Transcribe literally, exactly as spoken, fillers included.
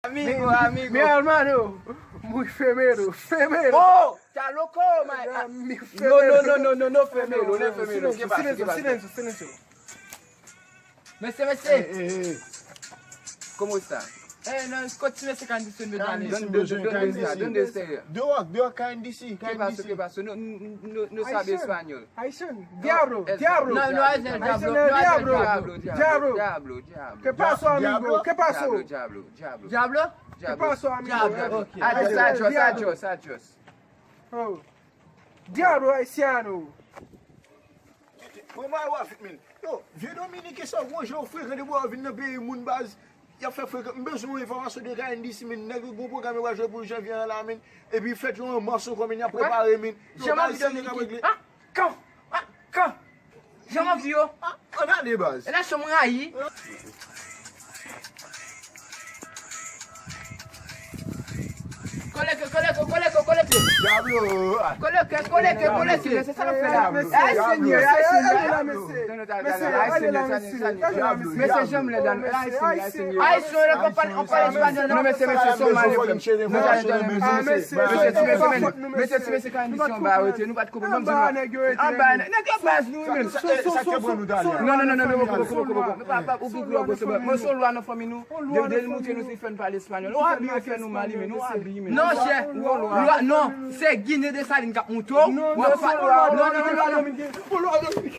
Amigo, amigo. Mi hermano, muy femero, femero. Oh, está loco, my. Mi No, no, no, no, no, no, femero, no, femero. ¿Qué pasa? ¿Qué pasa? Silencio, silencio, silencio. Mesye, mesye. Hey, hey, hey. ¿Cómo está? Eh, no, continue ese condición de Dani. ¿Dónde, dónde, dónde está? ¿Dónde está? Dehors, dehors, K N D C, ¿Qué pasó? ¿Qué pasó? No, no, no, no sabe español. Haitian, diablo, diablo. No, no, Haitian, diablo, no, Haitian, diablo, diablo, diablo, diablo. ¿Qué pasó, amigo? ¿Qué pasó? Diablo, diablo, diablo. Diablo? ¿Qué pasó, amigo? Diablo, ok. Adios, adios, adios, adios. Oh. Diablo haitiano. Mwen mare w avèk men. Yo, vye Dominiken sa gwo jan yo frekan depi w vin nan peyi moun baz. Y ap fè frekan. M bezwen yon enfòmasyon de K N D C men. Nèg yo gon pwogram yo pral jwe pou janvye an la men. Epi fèt yo an mas ankò men y ap prepare men. Yo baz sa nèg ap regle. Ah, kan? Ah, kan? Jan m anvi yo. Ah, ann ale baz. E la chanm rayi. Koleke, koleke, koleke, koleke. Diablo. Koleke, koleke, koleke. Se sa n ap fè la. Ay, Senyè, ay, Senyè. Mesye, janm lè dan. Ay, Senyè, ay, Senyè. Ay, Senyè, anpale espanyòl non, mesye, mesye, son mal. Mesye, mesye, mesye, mesye, mesye, kanmisyon ba arete. Nou pa t konprann menm si nou anba nèg yo baz nou wi menm. Non, non, non, non, non, poko, poko, poko, poko. Ou gen gwo gwo se mwen se yon lwa nan fanmi nou. Depi l moutre nou se fè n pale espanyòl. Ou abiye fè nou mal wi menm, ou abiye menm. Non chè. Lwa, non, se Ginen Desalin k ap moutre w. W ap pa- Non, non, non, non, non.